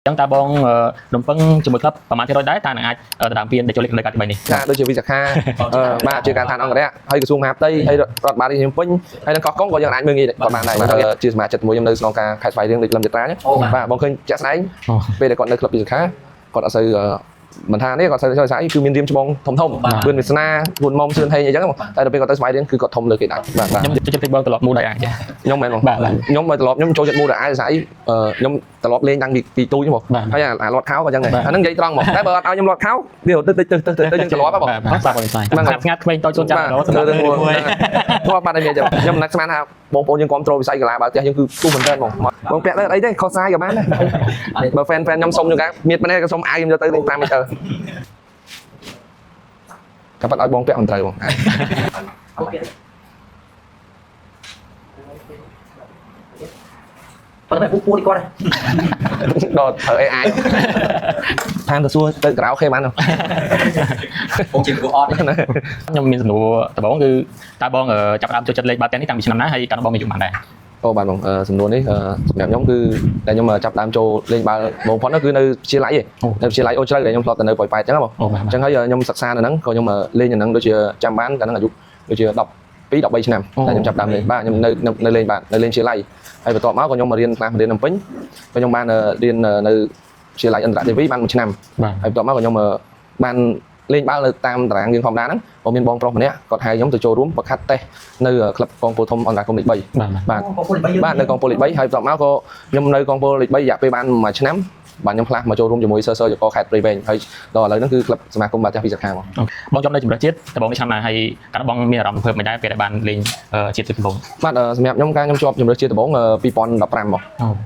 ចឹងតើបងរំពឹងជាមួយក្លឹបប្រហែលភាគរយដែរតើនឹងអាចដណ្ដើមពានតេជោលីកនៅកាលទី3នេះ ការដូចជាវិសាខាបាទជាការឋានអង្គរៈហើយក្រសួងមហាផ្ទៃហើយរដ្ឋបាលរាជធានីភ្នំពេញហើយនឹងកោះកុងក៏យើងអាចមើលងាយគាត់បានដែរជាសមាជិកមួយខ្ញុំនៅស្នងការខេត្តស្វាយរៀងដូចលឹមចត្រាបាទបងឃើញជាក់ស្ដែងពេលដែលគាត់នៅក្លឹបវិសាខាគាត់អត់សូវមិនថានេះគាត់សូវស្អីគឺមានរៀមច្បងធំធំវឿនវាសនាវឿនមុំសឿនហេងអីចឹងតែដល់ពេលគាត់ទៅស្វាយរៀងគឺគាត់ធំលើគេដែរបាទបាទ ខ្ញុំចូលចិត្តបងត្រឡប់មូលដៃអាច ខ្ញុំមែនបងខ្ញុំមកត្រឡប់ខ្ញុំចូលចិត្តមូលដៃអាចស្អីខ្ញុំត្រឡប់លេងតាំងពីទូចហ្មងហើយអាលាត់ខោក៏ចឹងដែរអាហ្នឹងនិយាយត្រង់ហ្មងតែបើអត់ឲ្យខ្ញុំលាត់ខោវាទៅទៅទៅទៅយើងត្រឡប់ហ៎បង បាទបាទបងស្ងាត់ស្ងាត់ក្មេងតូចជូនចាំដល់សម្រាប់ មួយធ្លាប់បាត់ហើយមានចឹងខ្ញុំមិនស្មានថាបងប្អូនយើងគ្រប់ត្រូលវិស័យកីឡាបាល់ទះយើងគឺទូមែនតើបងបងពាក់ទៅអីទេខុសសាយក៏បានដែរបើ fan fan ខ្ញុំសុំខ្ញុំកាមានប៉ុណ្ណេះក៏សុំអាវខ្ញុំយកទៅលេង5 meter ក៏ប៉ាត់ឲ្យបងពាក់មិនត្រូវបង ប៉ុន្តែពូពូនេះគាត់ ដល់ត្រូវ AI ឋានទៅសួរទៅក្រៅខេបាន បងជាគ្រូអត់ ខ្ញុំមានសំណួរដំបូងគឺតើបងចាប់ផ្ដើមចូលចិត្តលេងបាល់ទះនេះតាំងពីឆ្នាំណាហើយកាលនោះបងមានអាយុប៉ុន្មានដែរ អូបាទបងសំណួរនេះសម្រាប់ខ្ញុំគឺតែខ្ញុំចាប់ដើមចូលលេងបាល់បងផុតនោះគឺនៅវិទ្យាល័យឯងនៅវិទ្យាល័យអូជ្រៅដែលខ្ញុំធ្លាប់ទៅនៅប៉ោយប៉ែតអញ្ចឹងបងអញ្ចឹងហើយខ្ញុំសិក្សានៅហ្នឹងក៏ខ្ញុំលេងនៅហ្នឹងដូចជាចាំបានកាលហ្នឹងអាយុដូចជា12 13ឆ្នាំតែខ្ញុំចាប់ដើមលេងបាទខ្ញុំនៅនៅលេងបាទនៅលេងវិទ្យាល័យហើយបន្ទាប់មកក៏ខ្ញុំមករៀនខ្លះមករៀននៅពេញក៏ខ្ញុំបានរៀននៅវិទ្យាល័យអន្តរទេវីបានមួយឆ្នាំ បាទ ហើយបន្ទាប់មកក៏ខ្ញុំបានលេងបាល់នៅតាមតារាងយើងធម្មតាហ្នឹងក៏មានបងប្រុសម្នាក់គាត់ហៅខ្ញុំទៅចូលរួមប្រខាត់តេស្តនៅក្លឹបកងពលធំអន្តរកម្មលេខ3 បាទ បាទ បងពូលេខ3 បាទនៅកងពលលេខ3ហើយបន្ទាប់មកក៏ខ្ញុំនៅកងពលលេខ3រយៈពេលបានមួយឆ្នាំបាទខ្ញុំផ្លាស់មកចូលរួមជាមួយសើសើយកខេត្តព្រៃវែងហើយដល់ឥឡូវហ្នឹងគឺក្លឹបសមាគមបាល់ទះពិសាខាមក បងជាប់នៅជម្រើសជាតិដំបូងនេះឆ្នាំណាហើយកាលនោះបងមានអារម្មណ៍រំភើបមិនដែរពេលដែលបានលេងជាតិដំបូង បាទសម្រាប់ខ្ញុំការខ្ញុំជាប់ជម្រើសជាតិដំបូង2015មក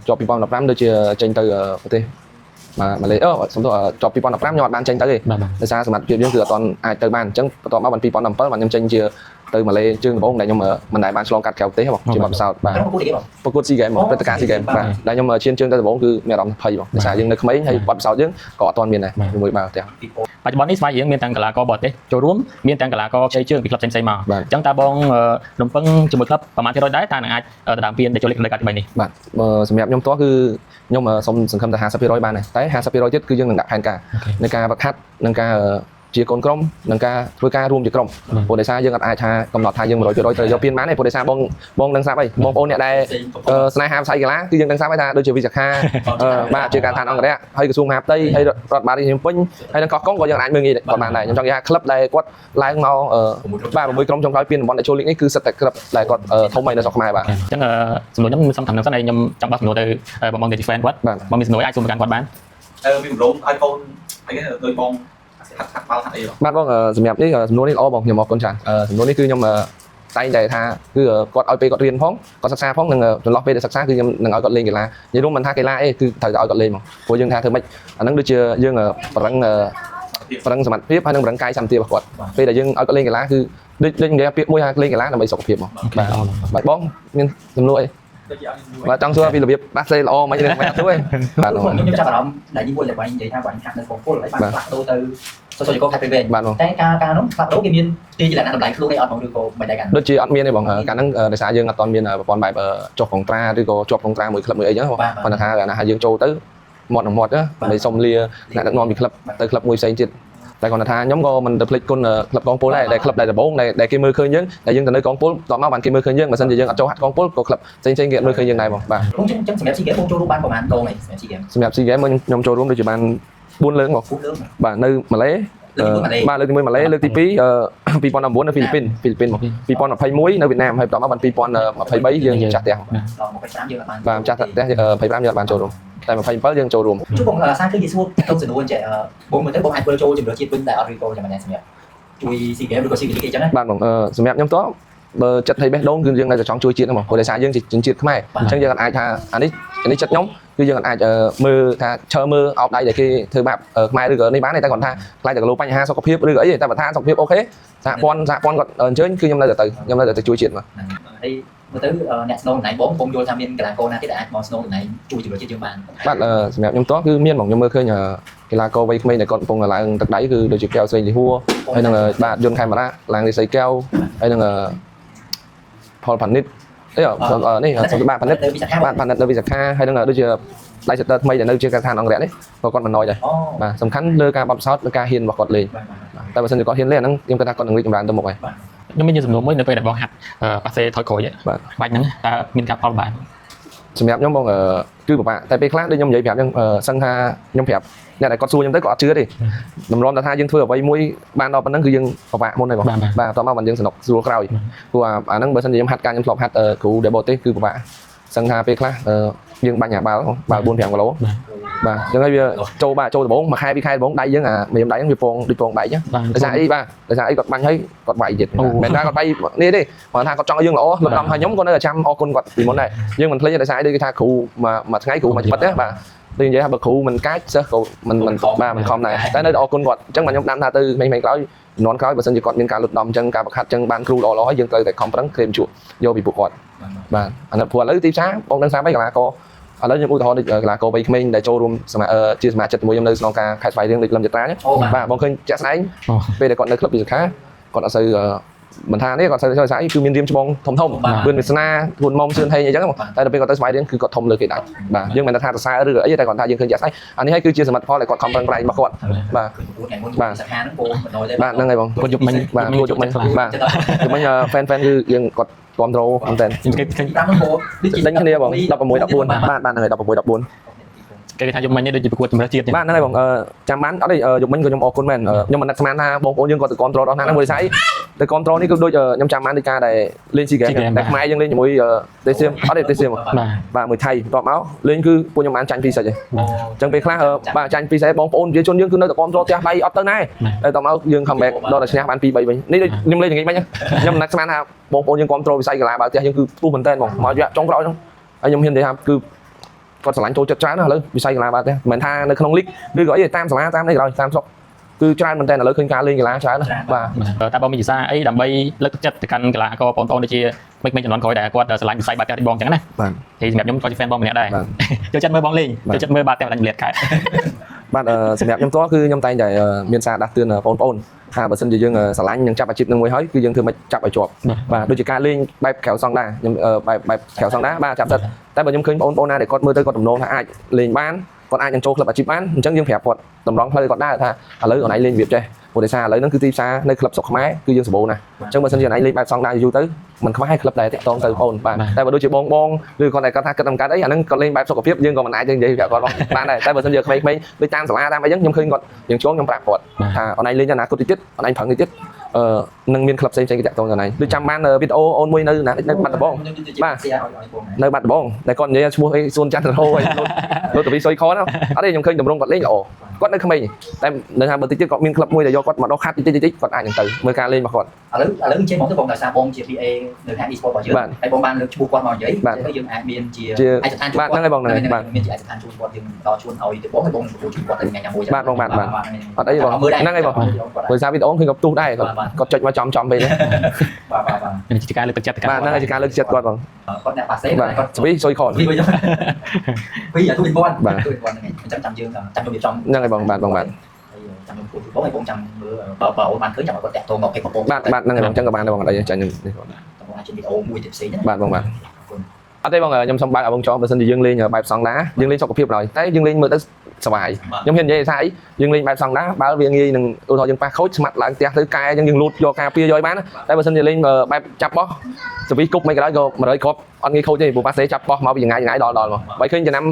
ជាប់2015ដូចជាចេញទៅប្រទេសបាទម៉ាឡេអូសំទោសជាប់2015ខ្ញុំអត់បានចេញទៅទេ បាទបាទ ដោយសារសមត្ថភាពយើងគឺអត់ទាន់អាចទៅបានអញ្ចឹងបន្ទាប់មកបាន2017បានខ្ញុំចេញជាទៅម៉ាឡេជើងដំបូងដែលខ្ញុំមិនដែលបានឆ្លងកាត់ក្រៅប្រទេសបងជាបទពិសោធន៍បាទ បងពូលេខបង ប្រកួត SEA Games មកព្រឹត្តិការណ៍ SEA Games បាទដែលខ្ញុំឈានជើងទៅដំបូងគឺមានអារម្មណ៍ភ័យបងដោយសារយើងនៅក្មេងហើយបទពិសោធន៍យើងក៏អត់ទាន់មានដែរជាមួយបាល់ទះ បច្ចុប្បន្ននេះស្វាយរៀងមានទាំងកីឡាករបរទេសចូលរួមមានទាំងកីឡាករជ័យជើងពីក្លឹបផ្សេងៗមក បាទ អញ្ចឹងតើបងរំពឹងជាមួយក្លឹបប្រហែលភាគរយដែរតើនឹងអាចដណ្ដើមពានតេជោលីកនៅកាលទី3នេះ បាទបើសម្រាប់ខ្ញុំផ្ទាល់គឺខ្ញុំសូមសង្ឃឹមតែ50%បានដែរតែ50%ទៀតគឺយើងនឹងដាក់ផែនការនៃការវឹកហាត់និងការជាកូនក្រុមនិងការធ្វើការរួមជាក្រុមព្រោះដោយសារយើងអត់អាចថាកំណត់ថាយើង100%ត្រូវយកពានបានទេព្រោះដោយសារបងបងដឹងស្រាប់ហើយបងប្អូនអ្នកដែលស្នេហាវិស័យកីឡាគឺយើងដឹងស្រាប់ហើយថាដូចជាវិសាខាបាទជាការឋានអង្គរៈហើយក្រសួងមហាផ្ទៃហើយរដ្ឋបាលរាជធានីភ្នំពេញហើយនឹងកោះកុងក៏យើងអាចមើលងាយគាត់បានដែរខ្ញុំចង់និយាយថាក្លឹបដែលគាត់ឡើងមកបាទ6ក្រុមចុងក្រោយពានតំបន់តេជោលីកនេះគឺសិតតែក្លឹបដែលគាត់ធំហើយនៅស្រុកខ្មែរបាទ អញ្ចឹងសំណួរខ្ញុំសុំតាមនឹងសិនហើយខ្ញុំចង់បោះសំណួរទៅបងបងដែលជា fan គាត់ បាទ បងមានសំណួរអាចសួរមកកាន់គាត់បាន មានកម្រងឲ្យកូនអីគេដូចបងហាត់ហាត់បាល់ហាត់អី បាទបងសម្រាប់នេះសំណួរនេះល្អបងខ្ញុំអរគុណច្រើនសំណួរនេះគឺខ្ញុំតែងតែថាគឺគាត់ឲ្យពេលគាត់រៀនផងគាត់សិក្សាផងនិងចន្លោះពេលដែលសិក្សាគឺខ្ញុំនឹងឲ្យគាត់លេងកីឡានិយាយរួមមិនថាកីឡាអីគឺត្រូវតែឲ្យគាត់លេងហ្មងព្រោះយើងថាធ្វើម៉េចអាហ្នឹងដូចជាយើងប្រឹងប្រឹងសមត្ថភាពហើយនិងប្រឹងកាយសម្បទារបស់គាត់ពេលដែលយើងឲ្យគាត់លេងកីឡាគឺដូចដូចនិយាយពាក្យមួយថាលេងកីឡាដើម្បីសុខភាពហ្មងបាទបាទបងមានសំណួរអី ដូចជាអត់មាន បាទចង់សួរពីរបៀបបាសេល្អមិនមិនអត់ទេបាទបង ខ្ញុំចាប់អារម្មណ៍ដែលយីមួយដែលបាញ់និយាយថាបាញ់ហាត់នៅកងពលហើយបានផ្លាស់ប្ដូរទៅសសយកខេត្តព្រៃវែង បាទបង តែការការនោះផ្លាស់ប្ដូរគេមានទីជាលក្ខណៈតម្លៃខ្លួនឯងអត់បងឬក៏មិនដែរกัน ដូចជាអត់មានទេបងកាលហ្នឹងដោយសារយើងអត់ទាន់មានប្រព័ន្ធបែបចុះកុងត្រាឬក៏ជាប់កុងត្រាមួយក្លឹបមួយអីចឹងបងគាត់ថាកាលណាយើងចូលទៅមាត់នឹងមាត់ដើម្បីសុំលាអ្នកដឹកនាំពីក្លឹបទៅក្លឹបមួយផ្សេងទៀតតែគាត់ថាខ្ញុំក៏មិនទៅភ្លេចគុណក្លឹបកងពលដែរដែលក្លឹបដែលដំបូងដែលគេមើលឃើញយើងដែលយើងទៅនៅកងពលតមកបានគេមើលឃើញយើងបើសិនជាយើងអត់ចូលហាត់កងពលក៏ក្លឹបផ្សេងៗគេអត់មើលឃើញយើងដែរបងបាទ បងចឹងចឹងសម្រាប់ SEA Games បងចូលរួមបានប្រហែលដងហើយសម្រាប់ SEA Games សម្រាប់ SEA Games ខ្ញុំចូលរួមដូចជាបាន4លើកបង ពូលើក បាទនៅម៉ាឡេ លើកទី1ម៉ាឡេ បាទលើកទី1ម៉ាឡេលើកទី2 2019នៅហ្វីលីពីនហ្វីលីពីនមក2021នៅវៀតណាមហើយបន្ទាប់មកបាន2023យើងចាស់ផ្ទះ ដល់25យើងអត់បាន បាទចាស់ផ្ទះ25យើងអត់បានចូលរួមតែ27យើងចូលរួម ជួបបងអាសាគឺនិយាយសួរទៅសំណួរចេះបងមើលទៅបងអាចធ្វើចូលជម្រើសជាតិវិញដែរអត់ឬក៏យ៉ាងណាសម្រាប់ជួយ SEA Games ឬក៏ SEA Games អីចឹងណា បាទបងសម្រាប់ខ្ញុំតបើចិត្តថៃបេះដូងគឺយើងនៅតែចង់ជួយជាតិហ្នឹងបងព្រោះដោយសារយើងជាជនជាតិខ្មែរអញ្ចឹងយើងអាចថាអានេះអានេះចិត្តខ្ញុំគឺយើងអាចមើលថាឈើមើលអោបដៃដែលគេធ្វើបាបខ្មែរឬក៏នេះបានទេតែគាត់ថាខ្លាចតែគីឡូបញ្ហាសុខភាពឬក៏អីតែបើថាសុខភាព OK សហព័ន្ធសហព័ន្ធគាត់អញ្ជើញគឺខ្ញុំនៅតែទៅខ្ញុំនៅតែទៅជួយជាតិមក ហើយមើលទៅអ្នកស្នងតំណែងបងខ្ញុំយល់ថាមានកីឡាករណាទៀតដែលអាចមកស្នងតំណែងជួយជម្រើសជាតិយើងបាន បាទសម្រាប់ខ្ញុំតគឺមានបងខ្ញុំមើលឃើញកីឡាករវ័យក្មេងដែលគាត់កំពុងឡើងទឹកដៃគឺដូចជាកែវស្រីលីហួរហើយនឹងបាទយុនខេមរៈឡើងរិស័យកែវហើយនឹងផលផានិត អីនេះបាទប៉និត នៅវិសាខា បាទប៉និតនៅវិសាខាហើយនឹងដូចជាដៃសិតថ្មីដែលនៅជាការដ្ឋានអង្គរៈនេះក៏គាត់មិនណយដែរ អូ បាទសំខាន់លើការបទពិសោធន៍លើការហ៊ានរបស់គាត់លេង បាទ តែបើសិនជាគាត់ហ៊ានលេងអាហ្នឹងខ្ញុំគិតថាគាត់នឹងរីកចម្រើនទៅមុខហើយ ខ្ញុំមានសំណួរមួយនៅពេលដែលបងហាត់ប៉ាសេថយក្រោយបាច់ហ្នឹងតើមានការផលបាន សម្រាប់ខ្ញុំបងគឺពិបាកតែពេលខ្លះដូចខ្ញុំនិយាយប្រាប់ខ្ញុំសឹងថាខ្ញុំប្រាប់អ្នកដែលគាត់សួរខ្ញុំទៅគាត់អត់ជឿទេតម្រាំតែថាយើងធ្វើអ្វីមួយបានដល់ប៉ុណ្ណឹងគឺយើងពិបាកមុនហើយបង បាទបាទ បាទតោះមកបានយើងសនុកស្រួលក្រោយព្រោះអាហ្នឹងបើសិនជាខ្ញុំហាត់ការខ្ញុំធ្លាប់ហាត់គ្រូដែលបរទេសគឺពិបាកសឹងថាពេលខ្លះយើងបាញ់អាបាល់បាល់4 5គីឡូបាទអញ្ចឹងហើយវាចូលបាទចូលដំបូងមួយខែពីរខែដំបូងដៃយើងអាម្រាមដៃហ្នឹងវាពងដូចពងបែកហ្នឹង បាទ ដោយសារអីបាទដោយសារអីគាត់បាញ់ហើយគាត់វាយទៀត អូ មិនថាគាត់វាយនេះទេគាត់ថាគាត់ចង់ឲ្យយើងល្អលំដាប់ហើយខ្ញុំក៏នៅតែចាំអរគុណគាត់ពីមុនដែរយើងមិនភ្លេចទេដោយសារអីដូចគេថាគ្រូមួយថ្ងៃគ្រូមួយច្បាិតណាបាទដូចនិយាយថាបើគ្រូមិនកាចសិស្សក៏មិនមិនបាទមិនខំដែរតែនៅតែអរគុណគាត់អញ្ចឹងបាទខ្ញុំដាំថាទៅក្មេងៗក្រោយជំនាន់ក្រោយបើសិនជាគាត់មានការលត់ដំអញ្ចឹងការប្រខាត់អញ្ចឹងបានគ្រូល្អៗហើយយើងត្រូវតែខំប្រឹងក្រេមជក់យកពីពួកគាត់បាទអានេះព្រោះឥឡូវទីផ្សារបងដឹងស្រាប់ហើយកីឡាករឥឡូវខ្ញុំឧទាហរណ៍ដូចកីឡាករវ័យក្មេងដែលចូលរួមសមាជាសមាជិកជាមួយខ្ញុំនៅស្នងការខេត្តស្វាយរៀងដូចលឹមចត្រា អូបាទ បាទបងឃើញជាក់ស្ដែង អូ ពេលដែលគាត់នៅក្លឹបវិសាខាគាត់អត់សូវមិនថានេះគាត់សូវចូលស្អីគឺមានរៀមច្បងធំធំ បាទ វឿនវាសនាធួនមុំសឿនហេងអីចឹងតែដល់ពេលគាត់ទៅស្វាយរៀងគឺគាត់ធំលើគេដាច់បាទយើងមិនថាសរសើរឬអីតែគាត់ថាយើងឃើញជាក់ស្ដែងអានេះហើយគឺជាសមិទ្ធផលដែលគាត់ខំប្រឹងប្រែងរបស់គាត់បាទ គឺប្រកួតថ្ងៃមុនវិសាខាហ្នឹងពូមិនណយទេ បាទហ្នឹងហើយបង គាត់យកមិញ បាទគាត់យកមិញបាទ ចិត្តដល់ យកមិញ fan fan គឺយើងគាត់គ្រប់ត្រូលមែនតើ ខ្ញុំគេឃើញ 5ហ្នឹងពូដូចជា ដេញគ្នាបង16 14បាទបាទហ្នឹងហើយ16 14 គេថាយកមិញនេះដូចជាប្រកួតជម្រើសជាតិ បាទហ្នឹងហើយបងចាំបានអត់ទេយប់មិញក៏ខ្ញុំអរគុណមែនខ្ញុំមិននឹកស្មានថាបងប្អូនយើងគាត់ទៅគ្រប់ត្រូលដល់ណាហ្នឹងមួយស្អីទៅគ្រប់ត្រូលនេះគឺដូចខ្ញុំចាំបានដូចការដែលលេងស៊ីហ្គេមតែខ្មែរយើងលេងជាមួយទេសៀមអត់ទេទេសៀម បាទ បាទមួយថៃបន្ទាប់មកលេងគឺពួកខ្ញុំបានចាញ់2សាច់ឯង អូ អញ្ចឹងពេលខ្លះបាទចាញ់2សាច់បងប្អូនប្រជាជនយើងគឺនៅតែគ្រប់ត្រូលផ្ទះដៃអត់ទៅណាតែតមកយើង comeback ដល់តែឈ្នះបាន2 3វិញនេះដូចខ្ញុំលេងយ៉ាងនេះមិញខ្ញុំមិននឹកស្មានថាបងប្អូនយើងគ្រប់ត្រូលវិស័យកីឡាបាល់ទះយើងគឺផ្ទុះមែនតើបងមករយៈចុងក្រោយហ្នឹងហើយខ្ញុំហ៊ាននិយាយថាគឺគាត់ស្រឡាញ់ចូលចិត្តច្រើនណាស់ឥឡូវវិស័យកីឡាបាល់ទះមិនមែនថានៅក្នុងលីកឬក៏អីតាមសាលាតាមនេះក៏ដោយតាមស្រុកគឺច្រើនមែនតើឥឡូវឃើញការលេងកីឡាច្រើនណាស់បាទ តើបងមានភាសាអីដើម្បីលើកទឹកចិត្តទៅកាន់កីឡាករបងប្អូនដូចជាក្មេងៗជំនាន់ក្រោយដែលគាត់ស្រឡាញ់វិស័យបាល់ទះដូចបងអញ្ចឹងណា បាទ ហើយសម្រាប់ខ្ញុំក៏ជា fan បងម្នាក់ដែរ បាទ ចូលចិត្តមើលបងលេងចូលចិត្តមើលបាល់ទះបណ្ដាញលៀតកើត បាទសម្រាប់ខ្ញុំផ្ទាល់គឺខ្ញុំតែងតែមានសារដាស់តឿនបងប្អូនថាបើសិនជាយើងស្រឡាញ់និងចាប់អាជីពនឹងមួយហើយគឺយើងធ្វើម៉េចចាប់ឲ្យជាប់បាទដូចជាការលេងបែបក្រៅសង់ដាខ្ញុំបែបបែបក្រៅសង់ដាបាទចាប់សិតតែបើខ្ញុំឃើញបងប្អូនណាដែលគាត់មើលទៅគាត់ទំនងថាអាចលេងបានគាត់អាចនឹងចូលក្លឹបអាជីពបានអញ្ចឹងយើងប្រាប់គាត់តម្រង់ផ្លូវគាត់ដែរថាឥឡូវអូនឯងលេងរបៀបចេះព្រោះដោយសារឥឡូវហ្នឹងគឺទីផ្សារនៅក្លឹបស្រុកខ្មែរគឺយើងសម្បូរណាស់អញ្ចឹងបើសិនជាអូនឯងលេងបែបសង់ដាយូរទៅមិនខ្វះឲ្យក្លឹបដែរតាក់ទងទៅបងបាទតែបើដូចជាបងបងឬគាត់តែគាត់ថាគិតតែកើតអីអាហ្នឹងគាត់លេងបែបសុខភាពយើងក៏មិនអាចនិយាយប្រាប់គាត់បានដែរតែបើសិនជាក្មេងៗដូចតាមសាលាតាមអីចឹងខ្ញុំឃើញគាត់យើងចូលខ្ញុំប្រាប់គាត់ថាអូនឯងលេងអនាគតតិចទៀតអូនឯងប្រឹងតិចទៀតអឺនឹងមានក្លឹបផ្សេងៗគេតាក់ទងទៅអូនឯងដូចចាំបានវីដេអូអូនមួយនៅណានៅបាត់ដំបង បាទឲ្យឲ្យបង នៅបាត់ដំបងតែគាត់និយាយឈ្មោះអីសួនចន្ទរហូអីលោកតវីសុយខនអត់ទេខ្ញុំឃើញតម្រងគាត់លេងល្អគាត់នៅក្មេងតែនៅថាបើតិចទៀតគាត់មានក្លឹបមួយដែលយកគាត់មកដោះខាត់តិចតិចគាត់អាចនឹងទៅមើលការលេងរបស់គាត់ ឥឡូវឥឡូវចេះមកទៅបងដោយសារបងជា PA នៅខាង e-sport របស់យើងហើយបងបានលើកឈ្មោះគាត់មកនិយាយទៅយើងអាចមានជាឯកស្ថានជូន បាទហ្នឹងហើយបងហ្នឹងហើយបាទ មានជាឯកស្ថានជូនគាត់យើងដល់ជូនឲ្យទៅបងហើយបងទទួលជូនគាត់ទៅថ្ងៃណាមួយ បាទបងបាទបាទអត់អីបង មើលដែរ ហ្នឹងហើយបងព្រោះសារវីដេអូឃើញគាត់ផ្ទុះដែរគាត់គាត់ចុចមកចំចំពេកហ្នឹង បាទបាទបាទ នេះជាការលើកទឹកចិត្តទៅកាន់ បាទហ្នឹងហើយជាការលើកចិត្តគាត់បង គាត់អ្នកប៉ាសេ បាទ គាត់ ស្វីសុយខន ពីពីអាទូពី1 បាទ ទូពី1ហ្នឹងឯងអញ្ចឹងចាំយើងចាំខ្ញុំរៀបចំ ហ្នឹងហើយបងបាទបងបាទ ហើយចាំខ្ញុំគួរបងហើយបងចាំមើលបើបើអូនបានឃើញចាំឲ្យគាត់តាក់ទងមកពេកបង បាទបាទហ្នឹងហើយបងអញ្ចឹងក៏បានដែរបងអត់អីចាញ់ខ្ញុំនេះបង បងអាចជាវីដេអូមួយទៀតផ្សេងណា បាទបងបាទអត់ទេបងខ្ញុំសុំបើកឲ្យបងចោលបើសិនជាយើងលេងបែបសង់ដាយើងលេងសុខភាពឡើយតែយើងលេងមើលទៅសប្បាយខ្ញុំហ៊ាននិយាយថាអីយើងលេងបែបសង់ដាបើវាងាយនឹងឧទាហរណ៍យើងប៉ះខូចស្មាត់ឡើងផ្ទះទៅកែអញ្ចឹងយើងលូតយកការពារយកឲ្យបានតែបើសិនជាលេងបែបចាប់បោះសវីគប់មិនក៏ដោយក៏100គ្រាប់អត់ងាយខូចទេព្រោះប៉ាសេចាប់បោះមកពីថ្ងៃថ្ងៃដល់ដល់មកបើឃើញចំណាំ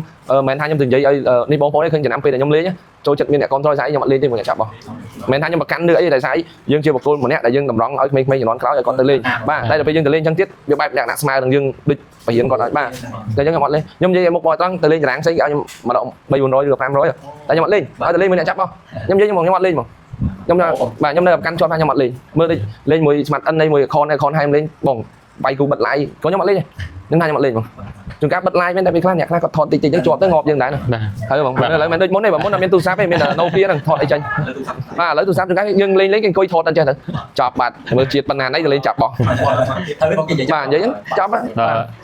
មិនថាខ្ញុំទៅនិយាយឲ្យនេះបងប្អូនទេឃើញចំណាំពេលដែលខ្ញុំលេងចូលចិត្តមានអ្នកគ្រប់គ្រងស្អីខ្ញុំអត់លេងទេមួយអ្នកចាប់បោះមិនថាខ្ញុំប្រកាន់នឿអីតែស្អីយើងជាបុគ្គលម្នាក់ដែលយើងតម្រង់ឲ្យក្មេងៗជំនាន់ក្រោយឲ្យគាត់ទៅលេងបាទតែដល់ពេលយើងទៅលេងអញ្ចឹងទៀតវាបែបលក្ខណៈស្មើនឹងយើងដូចបរៀនគាត់ឲ្យបាទតែអញ្ចឹងខ្ញុំអត់លេងខ្ញុំនិយាយឲ្យមុខបងត្រង់ទៅលេងតារាងផ្សេងគេឲ្យខ្ញុំម្ដង3 400ឬ500តែខ្ញុំអត់លេងឲ្យទៅលេងមួយអ្នកចាប់បោះខ្ញុំនិយាយខ្ញុំអត់លេងហ្មងខ្ញុំបាទខ្ញុំនៅប្រកាន់ជាប់ថាខ្ញុំអត់លេងមើលដូចលេងមួយ smart N នៃមួយ con con ហើយលេងបងបាយគូបិទ live ក៏ខ្ញុំអត់លេងដែរខ្ញុំថាខ្ញុំអត់លេងហ្មងជួនកាលបិទ live មែនតែពេលខ្លះអ្នកខ្លះគាត់ថតតិចតិចទៅជាប់ទៅងាប់យើងដែរណា បាទ ហើយបងឥឡូវមិនដូចមុនទេបើមុនអត់មានទូរស័ព្ទទេមានតែ Nokia ហ្នឹងថតអីចេញ លើទូរស័ព្ទ បាទឥឡូវទូរស័ព្ទជួនកាលយើងលេងលេងគេអង្គុយថតតែចេះទៅចប់បាត់មើលជាតិបណ្ណាណីទៅលេងចាប់បោះ ហើយបងគេនិយាយ បាទនិយាយហ្នឹងចប់ ដល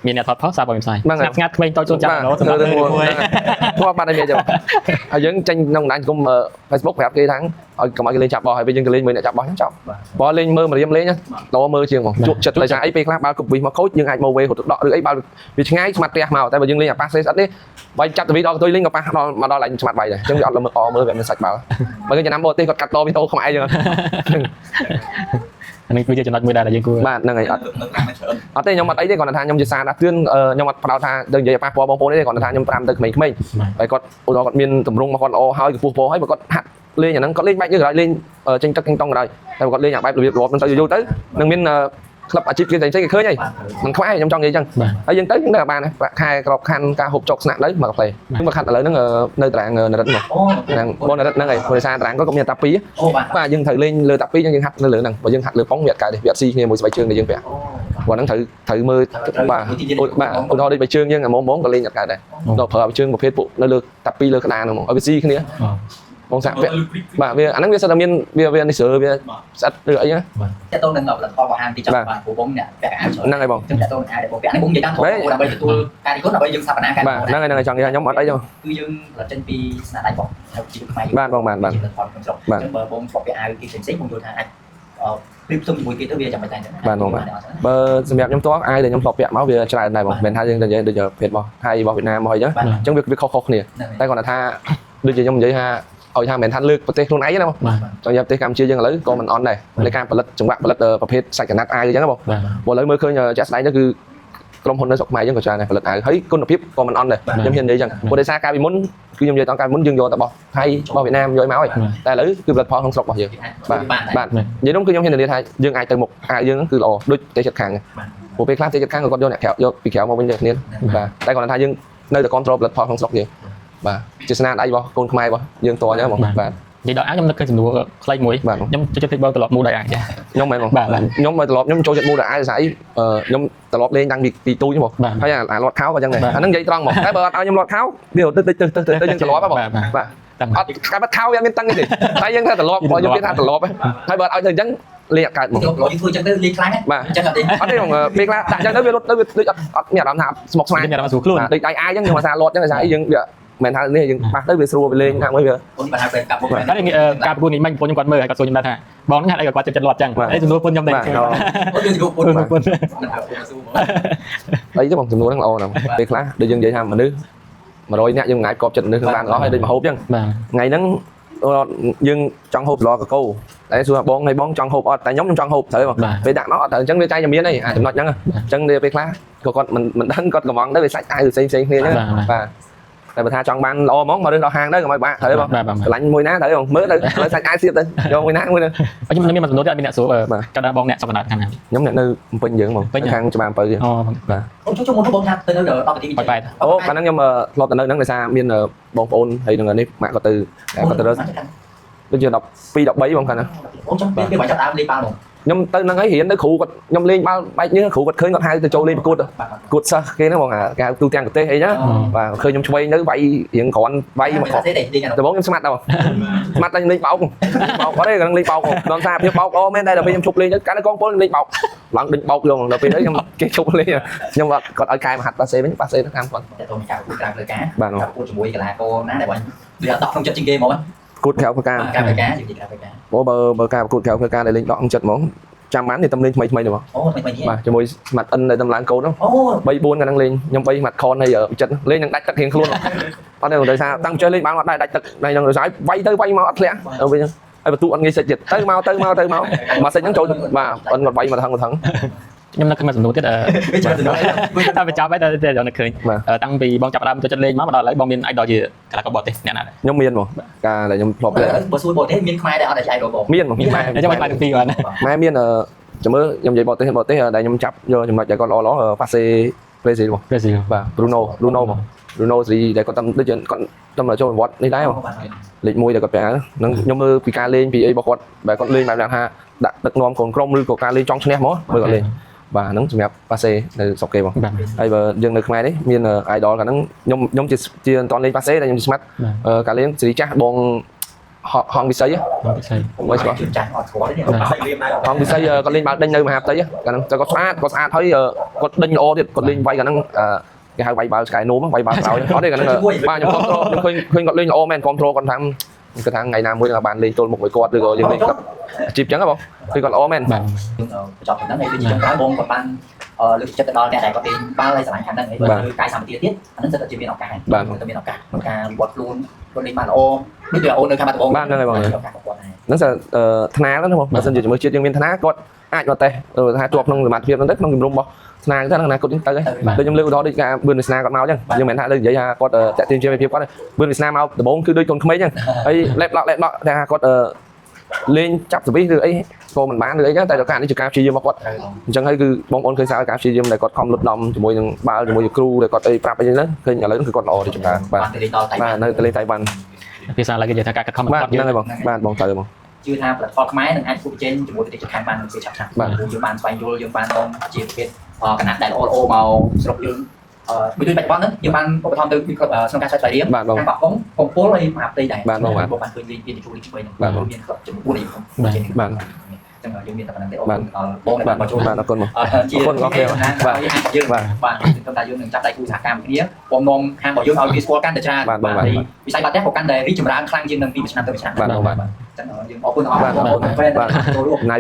់មានអ្នកថតផុសសារបងផ្សាយ ហ្នឹងហើយ ស្ងាត់ស្ងាត់ក្មេងតូចចូលចាំ បាទ សម្រាប់ រឿង មួយ ហ្នឹង គាត់បាត់ឲ្យមានចឹងហើយយើងចេញក្នុងបណ្ដាញសង្គម Facebook ប្រាប់គេថាឲ្យកុំឲ្យគេលេងចាប់បោះហើយពេលយើងគេលេងមួយអ្នកចាប់បោះហ្នឹងចប់បើលេងមើលម្រាមលេងលោមើលជាងហ្មងជក់ចិត្តដោយសារអីពេលខ្លះបាល់គប់វិសមកខូចយើងអាចមកវេរត់ដកឬអីបាល់វាឆ្ងាយស្មាត់ផ្ទះមកតែបើយើងលេងអាប៉ាសេស្អិតនេះបាយចាប់តវីដល់កតុយលេងក៏ប៉ះដល់មកដល់ឡើងស្មាត់បាយដែរអញ្ចឹងវាអត់ល្មើអមើលវាមានសាច់បាល់បើគេចំណាំបរទេសគាត់កាត់តវីដេអូខ្មែរចឹង អានេះគឺជាចំណុចមួយដែរដែលយើងគួរ បាទហ្នឹងហើយអត់ នៅតាមច្រើន អត់ទេខ្ញុំអត់អីទេគ្រាន់តែថាខ្ញុំជាសារដាស់តឿនខ្ញុំអត់ផ្ដោតថាទៅនិយាយប៉ះពាល់បងប្អូនទេគ្រាន់តែថាខ្ញុំប្រាំទៅក្មេងៗហើយគាត់ឧទាហរណ៍គាត់មានតម្រង់មកគាត់ល្អហើយកម្ពស់ពោហើយបើគាត់ហាត់លេងអាហ្នឹងគាត់លេងបែបយើងក៏ដោយលេងចេញទឹកចេញតង់ក៏ដោយតែគាត់លេងអាបែបរបៀបរបបហ្នឹងទៅយូរទៅនឹងមានក្លឹបអាជីពគេផ្សេងៗគេឃើញហើយមិនខ្វះខ្ញុំចង់និយាយចឹងហើយយើងទៅយើងនៅបានប្រាក់ខែក្របខ័ណ្ឌការហូបចុកស្នាក់នៅមកកាហ្វេខ្ញុំមកខាត់ឥឡូវហ្នឹងនៅតារាងនរិតមក អូ តារាងបងនរិតហ្នឹងហើយព្រោះសារតារាងគាត់ក៏មានតាពី អូបាទ បាទយើងត្រូវលេងលើតាពីយើងហាត់នៅលើហ្នឹងបើយើងហាត់លើប៉ុងវាអត់កើតទេវាអត់ស៊ីគ្នាមួយស្បែកជើងដែលយើងពាក់ អូ ព្រោះហ្នឹងត្រូវត្រូវមើលបាទបាទឧទាហរណ៍ដូចបែកជើងយើងអាមុំហ្មងក៏លេងអត់កើតដែរដល់ប្រើជើងប្រភេទពួកនៅលើតាពីលើក្តារហ្នឹងហ្មងឲ្យវាស៊ីគ្នាបងសាក់ពាក់បាទវាអាហ្នឹងវាសិតតែមានវាវានេះស្រើវាស្អិតឬអីណា តើតើនឹងផលិតផលរបស់ហាងទីចង់បាទព្រោះបងអ្នកពាក់អាវច្រើន ហ្នឹងហើយបង ចឹងតើតើអាវដែលបងពាក់នេះបងនិយាយតាមត្រង់ដើម្បីទទួលការរិះគន់ដើម្បីយើងស្ថាបនាការ បាទហ្នឹងហើយហ្នឹងហើយចង់និយាយខ្ញុំអត់អីទេ គឺយើងផលិតចេញពីស្នាដៃរបស់ជីវិតខ្មែរ បាទបងបាទបាទ ជាផលិតផលក្នុងស្រុកចឹងបើបងធ្លាប់ពាក់អាវគេផ្សេងៗបងយល់ថាអាចប្រៀបផ្ទឹមជាមួយគេទៅវាចាំមិនតែចឹង បើសម្រាប់ខ្ញុំតោះអាវដែលខ្ញុំធ្លាប់ពាក់មកវាច្រើនដែរបងមិនមែនថាយើងនិយាយដូចប្រភេទរបស់ថៃរបស់វៀតណាមរបស់អីចឹងអញ្ចឹងវាខុសៗគ្នាតែគាត់ថាដូចជាខ្ញុំនិយាយថាឲ្យថាមិនមែនថាលើកប្រទេសខ្លួនឯងណាបងចង់និយាយប្រទេសកម្ពុជាយើងឥឡូវក៏មិនអន់ដែរในការផលិតចង្វាក់ផលិតប្រភេទសាច់កណាត់អាវអញ្ចឹងបងព្រោះឥឡូវមើលឃើញជាក់ស្ដែងទៅគឺក្រុមហ៊ុននៅស្រុកខ្មែរយើងក៏ច្រើនដែរផលិតអាវហើយគុណភាពក៏មិនអន់ដែរខ្ញុំហ៊ាននិយាយអញ្ចឹងព្រោះដោយសារកាលពីមុនគឺខ្ញុំនិយាយតកាលពីមុនយើងយកតែរបស់ថៃរបស់វៀតណាមយកមកហើយតែឥឡូវគឺផលិតផលក្នុងស្រុករបស់យើងបាទបាទនិយាយនោះគឺខ្ញុំហ៊ាននិយាយថាយើងអាចទៅមុខអាវយើងគឺល្អដូចប្រទេសជិតខាងព្រោះពេលខ្លះប្រទេសជិតខាងក៏គាត់យកអ្នកក្រៅយកពីក្រៅមកវិញដូចគ្នាបាទតែគាត់ថាយើងនៅតែ control ផលិតផលក្នុងស្រុកយើងបាទជាស្នាដៃរបស់កូនខ្មែររបស់យើងតអញ្ចឹងបងបាទ និយាយដល់អាវខ្ញុំនឹកឃើញសំណួរខ្លីមួយ បាទ ខ្ញុំចូលចិត្តបងត្រឡប់មូលដៃអាវចា ខ្ញុំមែនបងខ្ញុំមកត្រឡប់ខ្ញុំចូលចិត្តមូលដៃអាវស្អីខ្ញុំត្រឡប់លេងតាំងពីទូចបងហើយអាលាត់ខោក៏ចឹងដែរអាហ្នឹងនិយាយត្រង់ហ្មងតែបើអត់ឲ្យខ្ញុំលាត់ខោវាទៅទៅទៅទៅយើងត្រឡប់បងបាទអត់កាបាត់ខោវាមានតឹងទេតែយើងថាត្រឡប់បើយើងគេថាត្រឡប់ហើយបើអត់ឲ្យធ្វើអញ្ចឹងលេងអត់កើតហ្មង ត្រឡប់យើងធ្វើចឹងទៅលេងខ្លាំង បាទ អញ្ចឹងអត់ទេ អត់ទេបងពេលខ្លះដាក់អញ្ចឹងទៅវារត់ទៅវាដូចអត់មានអារម្មណ៍ថាស្មុកស្មាញ មានអារម្មណ៍ស្រួលខ្លួន ដូចដៃអាយអញ្ចឹងខ្ញុំអាសាលាត់អញ្ចឹងអាសាអីយើងវាមិនថានេះយើងប៉ះទៅវាស្រួលវាលេងថាមួយវា អូនបានហៅពេលកាប់មក តែការប្រកួតនេះមិញបងខ្ញុំគាត់មើលហើយគាត់សួរខ្ញុំដែរថាបងហ្នឹងហេតុអីក៏គាត់ចិត្តចិត្តលាត់ចឹងហើយសំណួរពុនខ្ញុំដែរ បាទ អូនយើងយកពុន ពុនពុន មិនហៅពុនស៊ូមក អីទេបងចំនួនហ្នឹងល្អណាស់ពេលខ្លះដូចយើងនិយាយថាមនុស្ស100នាក់យើងមិនអាចកប់ចិត្តមនុស្សក្នុងបានអស់ហើយដូចមហូបអញ្ចឹង បាទ ថ្ងៃហ្នឹងយើងចង់ហូបស្លកកូតែសួរបងហើយបងចង់ហូបអត់តែខ្ញុំខ្ញុំចង់ហូបត្រូវបងពេលដាក់មកអត់ត្រូវអញ្ចឹងវាចែកតែមានអីអាចំណុចហ្នឹងអញ្ចឹងពេលខ្លះក៏គាត់មិនដឹងគាត់កំងទៅវាសាច់អាវផ្សេងផ្សេងគ្នាអញ្ចឹងបាទតែបើថាចង់បានល្អហ្មងមករឿងដល់ហាងទៅកុំឲ្យបាក់ត្រូវបង បាទបាទ ស្រឡាញ់មួយណាត្រូវបងមើលទៅលើសាច់អាវសៀបទៅយកមួយណាមួយណា ខ្ញុំមានមួយសំណួរទៀតអត់មានអ្នកសួរចង់ដល់បងអ្នកសុខកណ្ដាលខាងណា ខ្ញុំអ្នកនៅភ្នំពេញយើងហ្មងខាងច្បារអំពៅ អូ អូនជួយមុនបងថាទៅនៅ10នាទី បែបបែប អូកាលហ្នឹងខ្ញុំធ្លាប់ទៅនៅហ្នឹងដោយសារមានបងប្អូនហើយនឹងនេះម៉ាក់គាត់ទៅគាត់ទៅដូចជា12 13បងកាលហ្នឹង អូនចង់ពេលពេលចាប់ដើមលេងបាល់ហ្មង ខ្ញុំទៅហ្នឹងហើយរៀនទៅគ្រូគាត់ខ្ញុំលេងបាល់បែកញើសគ្រូគាត់ឃើញគាត់ហៅទៅចូលលេងប្រកួតប្រកួតសិស្សគេហ្នឹងបងអាគេហៅទូទាំងប្រទេសអីណាបាទឃើញខ្ញុំឆ្វេងទៅវាយរៀងគ្រាន់វាយមក ទេលេងអា ដំបូងខ្ញុំស្មាត់ដល់ស្មាត់តែខ្ញុំលេងបោកបោកអត់ទេគាត់លេងបោកដល់សារភាពបោកអូមែនតែដល់ពេលខ្ញុំឈប់លេងទៅកាលនៅកងពលខ្ញុំលេងបោកឡើងដេញបោកយកដល់ពេលហ្នឹងខ្ញុំគេឈប់លេងខ្ញុំគាត់គាត់ឲ្យកែមហាត់ប៉ាសេវិញប៉ាសេទៅតាមគាត់ តែតើការប្រកួតក្រៅផ្លូវការ បាទ ការប្រកួតជាមួយកីឡាករណាដែលបងវាអត់ដកក្នុងចិត្តជាងគេហ្មង ប្រកួតក្រៅផ្លូវការ ក្រៅផ្លូវការយើងនិយាយក្រៅផ្លូវការ បើបើការប្រកួតក្រៅផ្លូវការដែលលេងដកក្នុងចិត្តហ្មងចាំបាននេះតំលេងថ្មីថ្មីទេបង អូថ្មីថ្មីនេះ បាទជាមួយ Smart N ដែលតំឡើងកូនហ្នឹង អូ 3 4កាលហ្នឹងលេងខ្ញុំ3 Smart Con ហើយចិត្តលេងនឹងដាច់ទឹករៀងខ្លួនអត់ទេដោយសារតាំងចេះលេងបានអត់ដែរដាច់ទឹកនៅនឹងដោយសារវាយទៅវាយមកអត់ធ្លាក់ទៅវិញហើយបន្ទូអត់ងាយសិចទៀតទៅមកទៅមកទៅមកមកសិចហ្នឹងចូលបាទអត់គាត់វាយមកថងថង ខ្ញុំនឹកឃើញមួយសំណួរទៀត វាច្រើនទៅ តែបញ្ចប់ហើយតែតែនឹកឃើញតាំងពីបងចាប់ដើមចូលចិត្តលេងមកដល់ឥឡូវបងមាន idol ជាកីឡាករបរទេសអ្នកណាដែរ ខ្ញុំមានមកការដែលខ្ញុំធ្លាប់លេង បើសួរបរទេសមានខ្មែរដែរអត់តែ idol បង មានមកមានម៉ែ ចាំបាច់ទាំងពីរបាទ ម៉ែមានចាំមើលខ្ញុំនិយាយបរទេសបរទេសដែលខ្ញុំចាប់យកចំណុចដែលគាត់ល្អល្អប៉ាសេប្រេស៊ីលមក ប្រេស៊ីល បាទ Bruno Bruno មក Bruno ស្រីដែលគាត់តាមដូចគាត់តាមចូលវត្តនេះដែរលេខ1ដែលគាត់ពាក់ហ្នឹងខ្ញុំមើលពីការលេងពីអីរបស់គាត់បែបគាត់លេងបែបថាដាក់ដឹកនាំកូនក្រុមឬក៏ការលេងចង់ឈ្នះហ្មងមើលគាត់លេងបាទហ្នឹងសម្រាប់ប៉ាសេនៅស្រុកគេបងហើយបើយើងនៅខ្មែរនេះមាន idol កាលហ្នឹងខ្ញុំខ្ញុំជាជាមិនតាន់លេងប៉ាសេតែខ្ញុំជាស្មាត់ការលេងសេរីចាស់បងហងវិស័យ ពិសេស មកស្គាល់ ចាស់អត់ស្គាល់ទេ សាច់រៀមដែរ ហងវិស័យគាត់លេងបាល់ដេញនៅមហាផ្ទៃកាលហ្នឹងតែគាត់ស្អាតគាត់ស្អាតហើយគាត់ដេញល្អទៀតគាត់លេងវាយកាលហ្នឹង គេហៅវាយបាល់ឆ្កែនោមវាយបាល់ក្រោយអត់ទេគាត់ហ្នឹងបាទខ្ញុំគ្រប់ខ្ញុំឃើញឃើញគាត់លេងល្អមែនគ្រប់ត្រូលគាត់ថាគាត់ថាថ្ងៃណាមួយបានលេងទល់មុខមួយគាត់ឬក៏យើងលេងគាត់អាជីពចឹងហ៎បងឃើញគាត់ល្អមែន បាទ យើងបញ្ចប់ប៉ុណ្ណឹងហើយដូចជាចុងក្រោយបងគាត់បានលើកចិត្តទៅដល់អ្នកដែលគាត់លេងបាល់ហើយស្រឡាញ់ខាងហ្នឹងហើយបើកាយសម្បទាទៀតអាហ្នឹងសិតតែជាមានឱកាសតែមានឱកាសក្នុងការវិវត្តខ្លួនគាត់លេងបានល្អដូចជាអូននៅខាងបាត់ដំបង បាទហ្នឹងហើយបង ឱកាសរបស់គាត់ដែរ ហ្នឹងសិថ្នាលហ្នឹងបងបើសិនជាជាមួយជាតិយើងមានថ្នាគាត់អាចមកតេស្តថាជាប់ក្នុងសមត្ថភាពហ្នឹងទៅក្នុងជំរំរបស់ថ្នាទៅក្នុងអនាគតយើងទៅហើយដូចខ្ញុំលើកឧទាហរណ៍ដូចការបឿនវាសនាគាត់មកអញ្ចឹងយើងមិនថាលើនិយាយថាគាត់តាក់ទាញជាភាពគាត់បឿនវាសនាមកដំបូងគឺដូចកូនក្មេងអញ្ចឹងហើយលេបឡក់លេបឡក់ថាគាត់លេងចាប់សវិសឬអីក៏មិនបានឬអីចឹងតែដល់ការនេះជាការព្យាយាមរបស់គាត់អញ្ចឹងហើយគឺបងប្អូនឃើញសារការព្យាយាមដែលគាត់ខំលុតដំជាមួយនឹងបាល់ជាមួយនឹងគ្រូដែលគាត់អីប្រាប់អីហ្នឹងឃើញឥឡូវគឺគាត់ល្អរីចម្រើនបាទ បានទៅលេងដល់តៃ បាទនៅទៅលេងតៃវ៉ាន់ ភាសាឡើយគេនិយាយថាការកាត់ខំ បាទ គាត់យើង ហ្នឹងហើយបងបាទបងត្រូវបង ជឿថាផលិតផលខ្មែរនឹងអាចប្រកួតប្រជែងជាមួយប្រទេសជិតខាងបាននៅពេលឆាប់ៗព្រោះយើងបានស្វែងយល់យើងបាននាំជាប្រភេទកណាត់ដែលល្អល្អមកស្រុកយើងអឺមួយដូចបច្ចុប្បន្នហ្នឹងយើងបានឧបត្ថម្ភទៅពីក្លឹបក្នុងការស្វែងរៀង បាទបង ខាងបាក់កុងកំពូលហើយមហាផ្ទៃដែរ បាទបងបាទ បងបានឃើញលេងពីជួលលេងឆ្វេង បាទបង មានក្លឹបចំនួន4អីផង បាទ បាទ ចឹងយើងមានតែប៉ុណ្្នឹងទេអរគុណដល់បងដែល បាទ បានមកចូល បាទអរគុណបង ជា អរគុណអរគុណ បាទយើង បាទ បាទខ្ញុំថាយើងនឹងចាប់ដៃគូសហការមួយគ្នាពំនាំខាងរបស់យើងឲ្យវាស្គាល់កាន់តែច្រើន បាទបងបាទ ហើយវិស័យបាល់ទះក៏កាន់តែរីកចម្រើនខ្លាំងជាងនឹងពីមួយឆ្នាំទៅមួយឆ្នាំ បាទបងបាទ ចឹងយើងអរគុណអរ បាទ គុណបងប្អូន បាទ ចូលរួម ណៃ